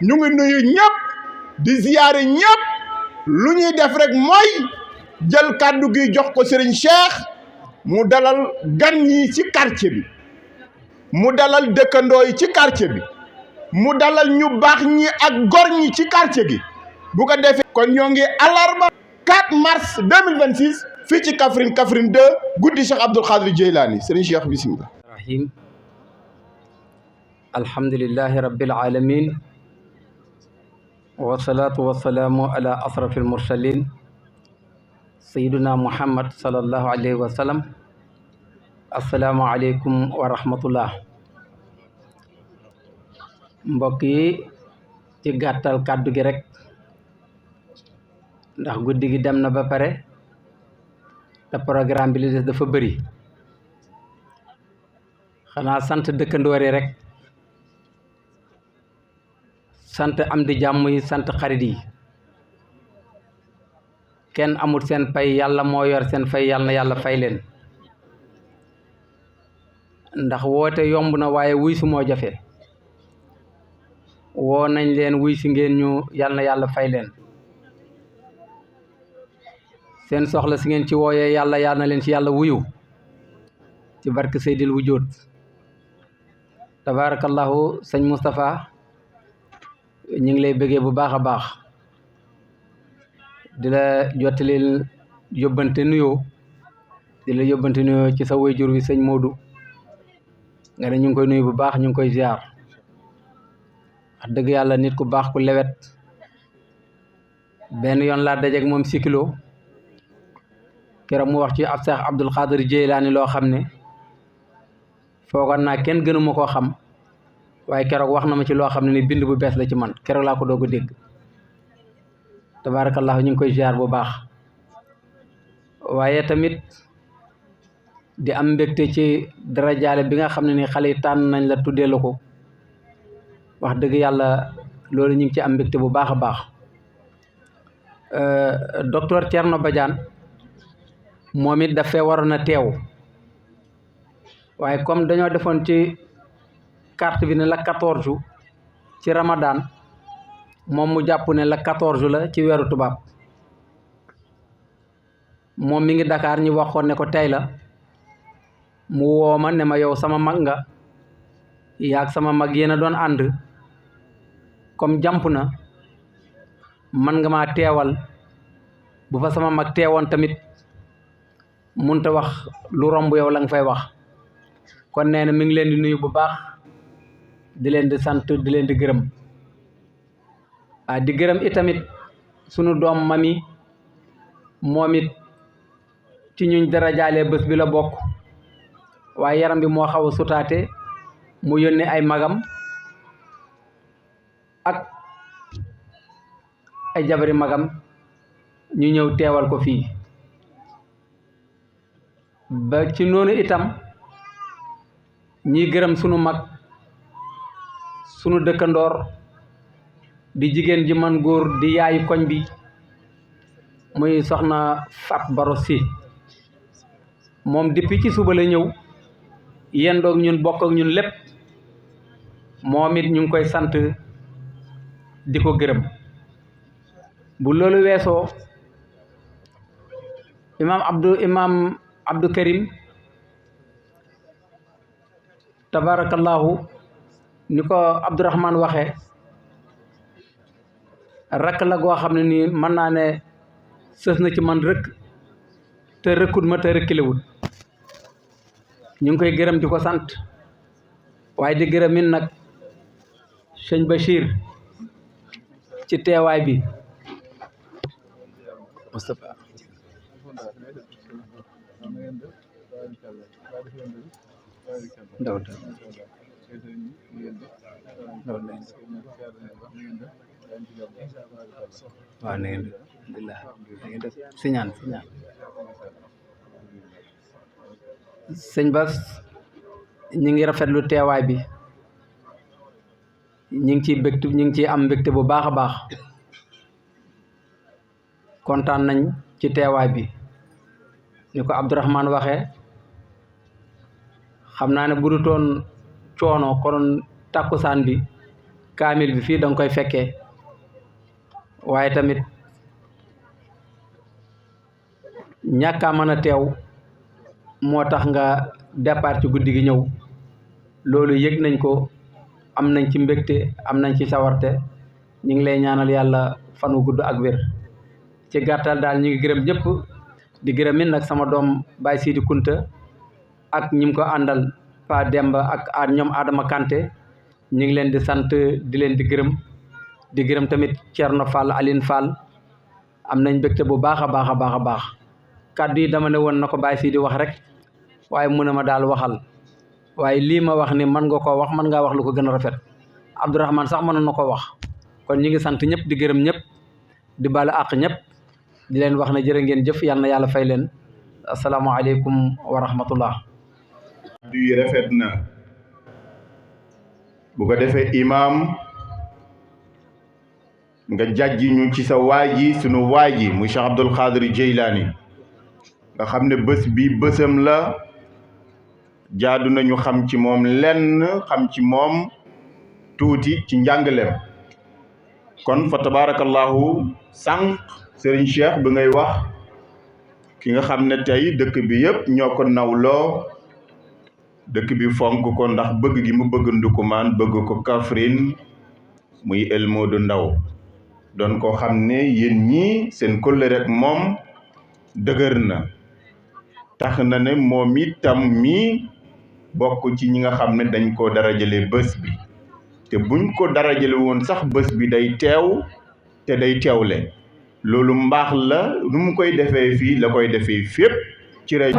ñu ngi nuyu ñëpp di ziyaare ñëpp lu ñuy def rek mooy jël kàddu gi jox ko Serigne Cheikh mu dalal gan ñi ci quartier bi mu dalal dëkkandoo yi ci quartier bi mu dalal ñu baax ñi ak gor ñi ci quartier gi bu ko defee kon ñoo ngi alarba 4 mars 2026 fii ci Kaffrine 2 guddi Cheikh Abdoul Khadir Djeylani Serigne Cheikh bismillah rahim alhamdulillahi rabbil alamin wasalaatu wasalaamu ala asrafil mursalin sayyiduna muhammad sallallahu alayhi wa sallam assalaamu aleykum wa rahmatullah mbokk yi ci gàttal kàddu gi rek ndax guddi gi dem na ba pare te programme bi li des dafa bëri xanaa sant dëkkandoor yi rek sant am di jàmm yi sant xarit yi kenn amul seen pay yàlla moo yor seen fay yàlla na yàlla fay leen ndax woote yomb na waaye wuy si moo jafe woo nañ leen wuy si ngeen ñu yàlla na yàlla fay leen seen soxla si ngeen ci wooyee yàlla yàlla na leen ci yàlla wuyu ci barke Seydil Wujud tabarakallahu sëñ Moustapha ñu ngi lay bëggee bu baax a baax di la jottalil yóbbante nuyoo ci sa waajur wi sëñ Modou nga ne ñu ngi koy nuyu bu baax ñu ngi koy ziar wax dëgg yàlla nit ku baax ku lewet benn yoon laa dajeek moom Sikilo keroog mu wax ci ab Cheikh Abdoul Khadir Djeylani loo xam ne foogoon naa kenn gënu ma koo xam waaye keroog wax na ma ci loo xam ne ni bind bu bees la ci man keroog laa ko doog a dégg tabaarakallahu ñu ngi koy ziar bu baax waaye tamit di am mbégte ci darajaale bi nga xam ne ni xale yi tànn nañ la tuddee la ko wax dëgg yàlla loolu ñu ngi ci am mbégte bu baax a baax docteur Thierno Badiane moom it dafay waroon a teew waaye comme dañoo defoon ci carte bi ne la 14 ci Ramadan moom mu jàpp ne la 14 la ci weeru tubaab moom mi ngi Dakar ñu waxoon ne ko tey la mu woo ma ne ma yow sama mag nga yaag sama mag yéen a doon ànd comme jàmp na man nga maa teewal bu fa sama mag teewoon tamit munta wax lu romb yow la nga fay wax kon nee na mi ngi leen di nuyu bu baax di leen di sant di leen di gërëm di gërëm itamit sunu doom mami moom it ci ñuñ dara jaalee bés bi la bokk waaye yaram bi moo xaw a sutaate mu yónnee ay magam ak ay jabari magam ñu ñëw teewal ko fii ba ci noonu itam ñiy gërëm sunu mag sunu dëkkandoor di jigéen ji man góor di yaayu koñ bi muy soxna Fat Baro Si moom depuis ci suba la ñëw yendoog ñun bokk ak ñun lépp moom it ñu ngi koy sant di ko gërëm bu loolu weesoo imam Abdou Karim tabarakallahu ni ko Abdourahman waxee rakk la goo xam ne nii mën naa ne sës na ci man rëkk te rëkkut ma te rëkkilewut ñu ngi koy gërëm di ko sant waaye di gërëm min nag sëñ Bachir ci teewaay bi Moustapha waaw na ngeen alhamdulilah na ngeen def siñaan sëñ Bass ñi ngi rafetlu teewaay bi ñi ngi ciy am mbégte bu baax a baax kontaan nañ ci teewaay bi ni ko Abdourahman waxee xam naa ne bu du toon coono konoon tàkkusaan bi kaamil bi fii danga koy fekkee waaye tamit ñàkk a mën a teew moo tax nga départ ci guddi gi ñëw loolu yëg nañ ko am nañ ci mbégte am nañ ci sawarte ñu ngi lay ñaanal yàlla fan wu gudd ak wér ci gàttal daal ñu ngi gërëm ñëpp di gërëm it nag sama doom Baye Sidi Kunta ak ñim ko àndal Pa Demba ak ñoom Adama Kanté ñu ngi leen di sant di leen di gërëm tamit Thierno Fall Aline Fall am nañ mbégte bu baax a baax a baax a baax kàddu yi dama ne woon na ko Baye Sidi wax rek waaye mu ne ma daal waxal waaye lii ma wax ni mën nga koo wax mën ngaa wax lu ko gën a rafet Abdourahmane sax mënoon na ko wax kon ñu ngi sant ñëpp di gërëm ñëpp di baalu àq ñëpp di leen wax ne jërë ngeen jëf yal na yàlla fay leen asalaamaaleykum wa rahmatullah. kàddu yi rafet na bu ko defee imaam nga jàjji ñu ci sa waaji sunu waaji muy Cheikh Abdul Qadir Jeylaani nga xam ne bés bi bésam la jaadu nañu xam ci moom lenn xam ci moom tuuti ci njàngaleem kon fa tabarakallahu sànq Serigne Cheikh bi ngay wax ki nga xam ne tey dëkk bi yëpp ñoo ko nawloo dëkk bi fonk ko ndax bëgg gi mu bëgg Ndukumaan bëgg ko Kaffrine muy El Modou Ndaw doon koo xam ne yéen ñii seen kóllëre rek moom dëgër na tax na ne moom itam mi bokk ci ñi nga xam ne dañ koo darajale bés bi te buñ ko darajale woon sax bés bi day teew te day teewle loolu mbaax la nu mu koy defee fii la koy defee fépp ci rajo